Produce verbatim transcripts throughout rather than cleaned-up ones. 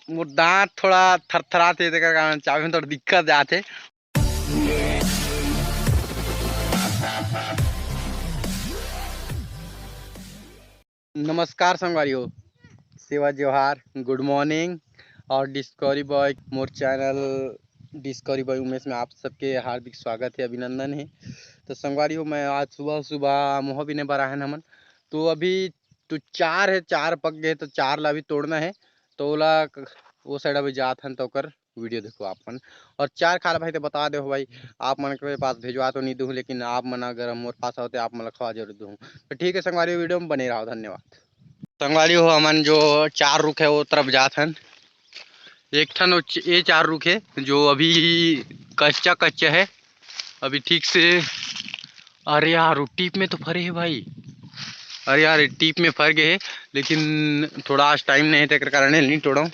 मोर दांत थोड़ा थरथरात हे, तेकर कारण चाबे में थोड़ा दिक्कत जात हे। नमस्कार संगवारी हो, सेवा जोहार, गुड मॉर्निंग और डिस्कवरी बॉय, मोर चैनल डिस्कवरी बॉय उमेश में आप सबके हार्दिक स्वागत है, अभिनंदन है। तो संगवारी हो, मैं आज सुबह सुबह मोह बिने बर आए हन हमन। तो अभी तो चार है, चार पक गए, तो चार ला अभी तोड़ना है। तो ओला क-, वो साइड अभी जात हन, तो ओकर वीडियो देखो आप मन। और चार खाला भाई तो बता दे हो भाई, आप मन के पास भेजवा तो नहीं दूँ, लेकिन आप मन अगर मोर पास होते, आप मन ला खवा जरूर दूँ। तो ठीक है संगवारी, वीडियो में बने रहो, धन्यवाद। संगवारी हो, हमन जो चार रुख है वो तरफ जात हन। एक ठन वो च-, ये चार रुख है जो अभी कच्चा कच्चा है, अभी ठीक से। अरे यार, वो टीप में तो फरे है भाई। अरे यार, ये टीप में फर गए है, लेकिन थोड़ा आज टाइम नहीं है, तेकर कारण नहीं तोड़ो।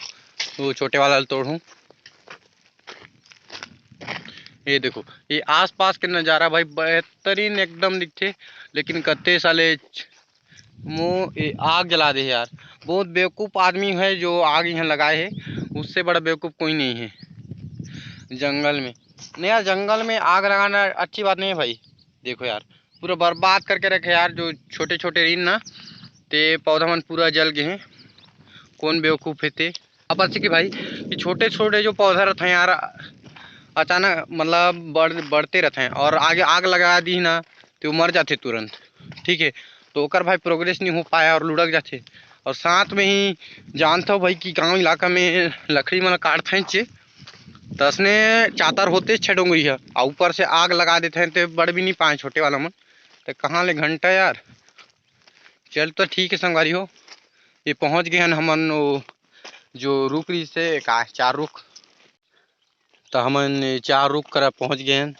वो छोटे वाला तोड़ूँ। ये देखो, ये आसपास के नज़ारा भाई बेहतरीन एकदम दिखथे, लेकिन कते साले च-, मो ये आग जला दे हे यार। बहुत बेवकूफ़ आदमी है जो आग यहाँ लगाए है, उससे बड़ा बेवकूफ़ कोई नहीं है जंगल में। नहीं यार, जंगल में आग लगाना अच्छी बात नहीं है भाई। देखो यार, पूरा बर्बाद करके रखे यार, जो छोटे छोटे रहिन ना, ते पौधा मन पूरा जल गए हैं। कौन बेवकूफ़ है ते? अब ऐसे कि भाई, कि छोटे छोटे जो पौधा रहते हैं यार, अचानक मतलब बढ़ बढ़ते रहते हैं और आगे आग लगा दी ना, तो मर जाते तुरंत। ठीक है, तो ओकर भाई प्रोग्रेस नहीं हो पाया और लुढ़क जाते। और साथ में ही जानता हो भाई कि गांव इलाका में लकड़ी मन काटते हैं चे, तसने चातर होते छे डोंगरी है, आ ऊपर से आग लगा देते हैं, तो बढ़ भी नहीं पाए छोटे वाला मन। तो कहाँ ले घंटा यार। चल तो ठीक है संगवारी हो, ये पहुँच गए हैं हमन वो जो रुख रही से का चार रुख, तो हमन ये चार रुख करा पहुँच गए हैं।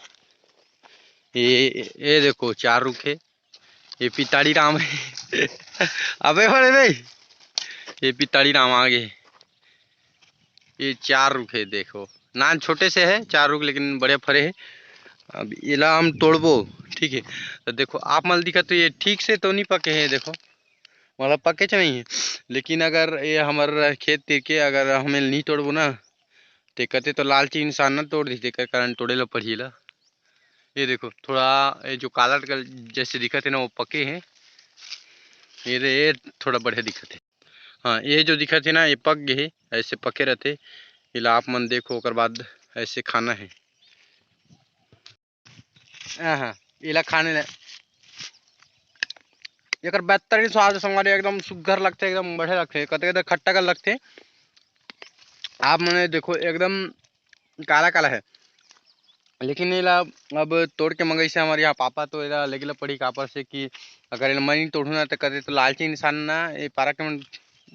ये, ये देखो चार रुख है, ये पिताड़ी राम है। अबे बड़े भाई, ये पिताड़ी राम आ गए। ये चार रुख है, देखो नान छोटे से है चार रुख, लेकिन बड़े फरे है। अब एला हम तोड़बो, ठीक है। तो देखो आप मन दिखत तो ये ठीक से तो नहीं पके है, देखो मतलब पके च नहीं है, लेकिन अगर ये हमर खेत तीर के अगर हम नहीं तोड़बो ना, ते कते तो लालची इंसान ना तोड़ दी, तेकर कारण तोड़े ला पड़ही ला। ये देखो थोड़ा ये जो काला कल जैसे दिखत है ना, वो पके है, ये रे, ये थोड़ा बढ़िया दिखत है। हाँ, ये जो दिखत है ना, ये पक गए है, ऐसे पके रहते। इला आप मन देखो, ओकर बाद ऐसे खाना है। हाँ, हाँ, इला खाने ले। एकर बेहतरीन स्वाद है संगवारी, एकदम सुग्घर लगथे, एकदम बढ़िया लगथे, कते कते खट्टा कर लगथे। आप मने देखो एकदम काला काला है, लेकिन एला अब तोड़ के मंगई से हमारे यहाँ पापा, तो एला लेगे ला पड़ी कापर से कि अगर एला मैं नहीं तोड़ू ना तो कते तो लालची इंसान ना ये पारा के मन,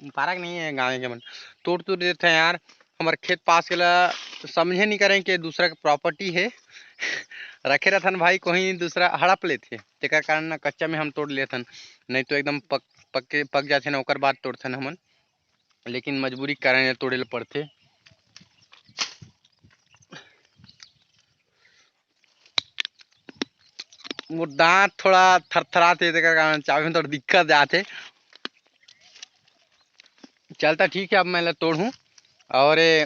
पारा के नहीं है गाँव के मन तोड़ तोड़ देते हैं यार। हमारे खेत पास के ला समझे नहीं करें कि दूसरा के प्रॉपर्टी है। रखे रहथन भाई, कोई दूसरा हड़प लेथे, तेकर कारण ना कच्चा में हम तोड़ लेथन, नहीं तो एकदम पक पक के पक जाथे ना, ओकर बाद तोड़थन हमन। लेकिन मजबूरी के कारण ये तोड़े ल पड़थे। मोर दांत थोड़ा थरथरात हे, तेकर कारण चाबे में थोड़ा दिक्कत जात हे। चलता ठीक है, अब मैं ला तोड़हूँ। और ये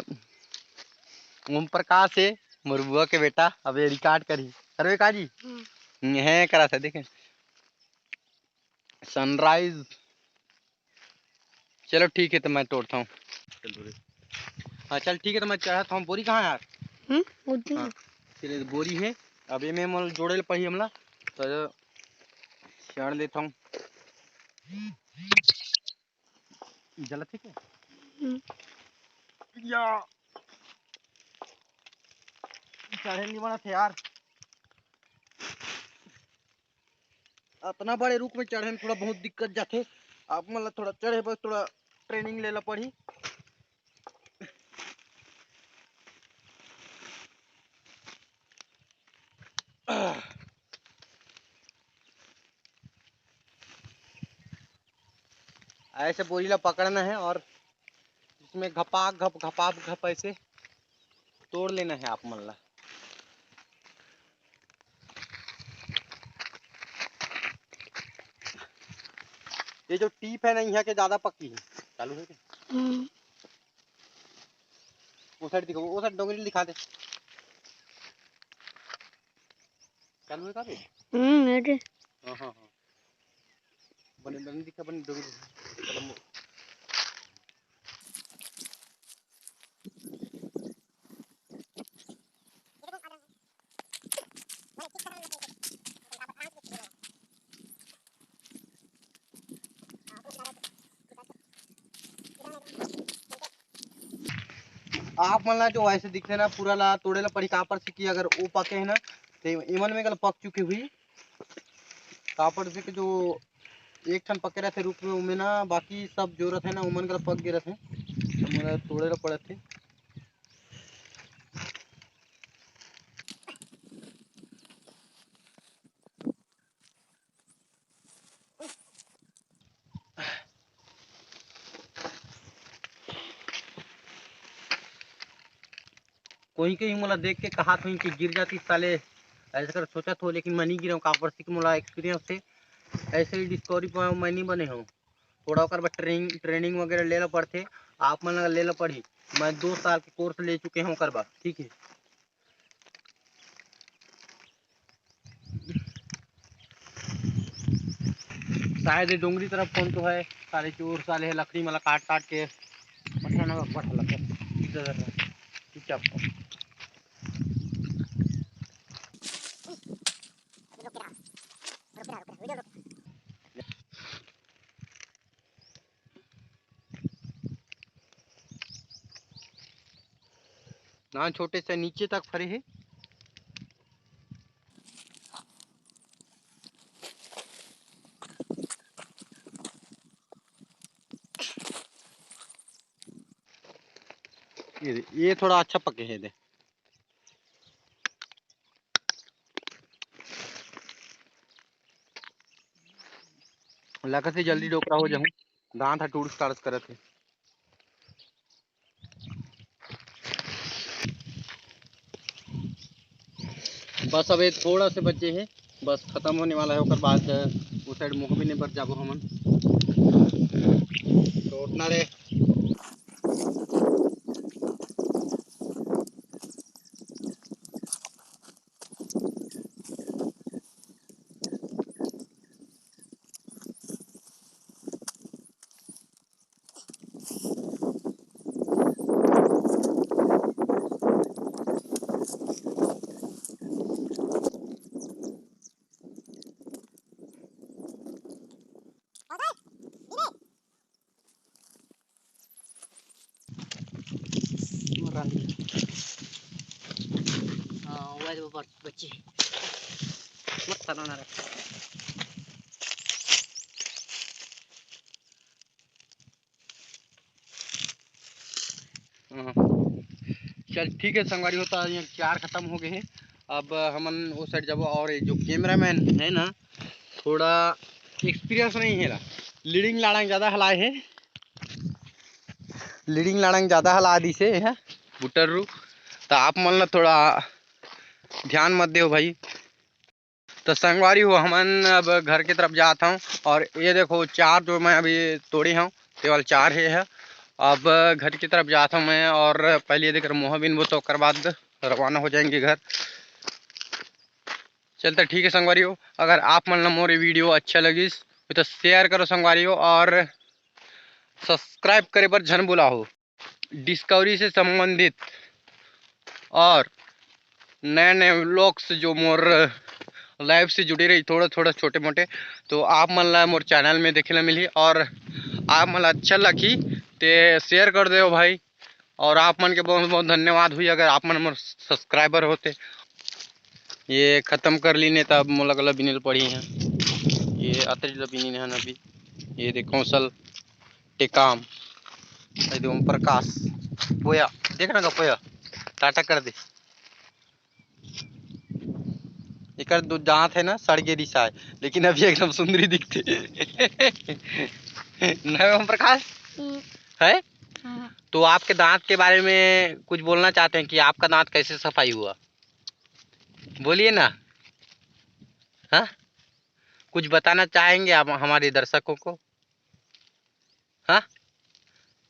ओम प्रकाश हे, मोर बुआ के बेटा, अब ये रिकॉर्ड करही। करबे का जी? हम्म। हे करा था, देखे। सनराइज। चलो ठीक है, तो मैं तोड़ता हूँ। हाँ चल ठीक है, तो मैं चढ़ाता हूँ। बोरी कहाँ है यार? हम्म, उधर। हाँ, चलिए, बोरी है। अब ये मैं मोल जोड़े ले पड़ी हमला, तो चढ़ लेता हूँ। जलत है क्या? हम्म। या चढ़े नहीं बना थे यार। अतना बड़े रुख में चढ़े में थोड़ा बहुत दिक्कत जाथे। आप मन ला थोड़ा चढ़े बर थोड़ा ट्रेनिंग ले ला पड़ही। ऐसे बोरी ला पकड़ना है और इसमें घपाक घप, घपाक घप ऐसे तोड़ लेना है आप मन ला। ये जो टीप है ना, यहाँ के ज्यादा पकी है। चालू है क्या? हम्म। वो साइड दिखा, वो साइड डोंगरी दिखा दे। चालू है का बे? हम्म, ये दे। हाँ, हाँ, हाँ। बने, बने दिखा, बने डोंगरी दिखा। आप मन ला जो ऐसे दिखथे ना, पूरा ला तोड़े ला पड़ी, काबर से कि अगर वो पके है ना, तो एमन में गल पक चुके हुई। काबर से कि जो एक ठन पके रहथे रूख में, उमे ना बाकी सब जो रहथे ना, उमन गल पक गे रहथे, तो मोला तोड़े ला पड़थे। कोई कोई मोला देख के कहात होही कि गिर जाती साले, ऐसा कर सोचत हो, लेकिन मैं नहीं गिरा हूँ। काबर से कि मोला एक्सपीरियंस है, ऐसे ही डिस्कवरी पर मैं नहीं बने हूँ। थोड़ा ओकर बर ट्रेनिंग, ट्रेनिंग वगैरह ले ला पड़थे, आप मन ला ले ला पड़ही। मैं दो साल के कोर्स ले चुके हूँ ओकर बर, ठीक है। शायद ये डोंगरी तरफ कौन तो है, साले चोर साले है, लकड़ी मला काट काट के मठा ना बठ लगे। चुपचाप। ना छोटे से नीचे तक फरे हे। ये, ये थोड़ा अच्छा पके हे दे। लगत हे जल्दी डोकरा हो जाहूँ, दांत ह टूड़स टाड़स करत हे। बस अब ये थोड़ा से बचे हे, बस खत्म होने वाला है, ओकर बाद उस साइड मोहबिन बर जाबो हमन। तो उतना रे। हाँ, वो है, वो बच-, बच्ची। मत खाना ना रख। हाँ। चल ठीक है संगवारी हो, त ये चार खत्म हो गए हैं। अब हमन वो साइड जाबो और ये जो कैमरामैन है ना, थोड़ा एक्सपीरियंस नहीं है ला, लीडिंग लाड़ंग ज़्यादा हलाए है, लीडिंग लाड़ंग ज़्यादा हला दिसे है बुटर रू, तो आप मन ला थोड़ा ध्यान मत देव भाई। तो संगवारी हो, हमन अब घर के तरफ जात हौं और ये देखो चार जो मैं अभी तोड़ी हौं, केवल चार हे है। अब घर की तरफ जात हौं मैं और पहले ये देख मोहबिन वो, तो ओकर बाद रवाना हो जाएंगे घर। चलते ठीक है संगवारी हो, अगर आप मन ला मोर ये वीडियो अच्छा लगिस तो शेयर करो संगवारी हो और सब्सक्राइब करे बर झन भुलाहो। डिस्कवरी से संबंधित और नए नए व्लॉग्स जो मोर लाइफ से जुड़े रही थोड़ा थोड़ा छोटे मोटे, तो आप मन ला मोर चैनल में देखे ला मिलही और आप मन ला अच्छा लगही ते शेयर कर देव भाई। और आप मन के बहुत बहुत धन्यवाद हुई अगर आप मन मोर सब्सक्राइबर होते। ये खत्म कर लीने तब मोला गला बिनेल पड़ी है। ये अतरी ला बिनीन है अभी। ये दे कौशल टेकाम, ये दे ओम प्रकाश, पोया, देखना का पोया, टाटा कर दे। एकर दो दांत है ना, सड़ के रिसा है, लेकिन अभी एकदम सुंदरी दिखते। नहीं ओम प्रकाश? हम्म। है? हाँ। तो आपके दांत के बारे में कुछ बोलना चाहते हैं कि आपका दांत कैसे सफाई हुआ? बोलिए ना। हाँ, कुछ बताना चाहेंगे आप हमारे दर्शकों को? हाँ,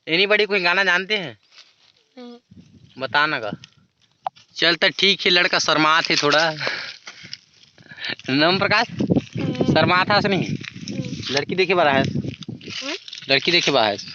एनीबडी कोई गाना जानते हैं? नहीं। बता ना गा। चल त ठीक हे, लड़का शर्मात हे थोड़ा। नम प्रकाश, शर्मात हस नहीं? लड़की देखे बर आए हस? लड़की देखे बर आए हस?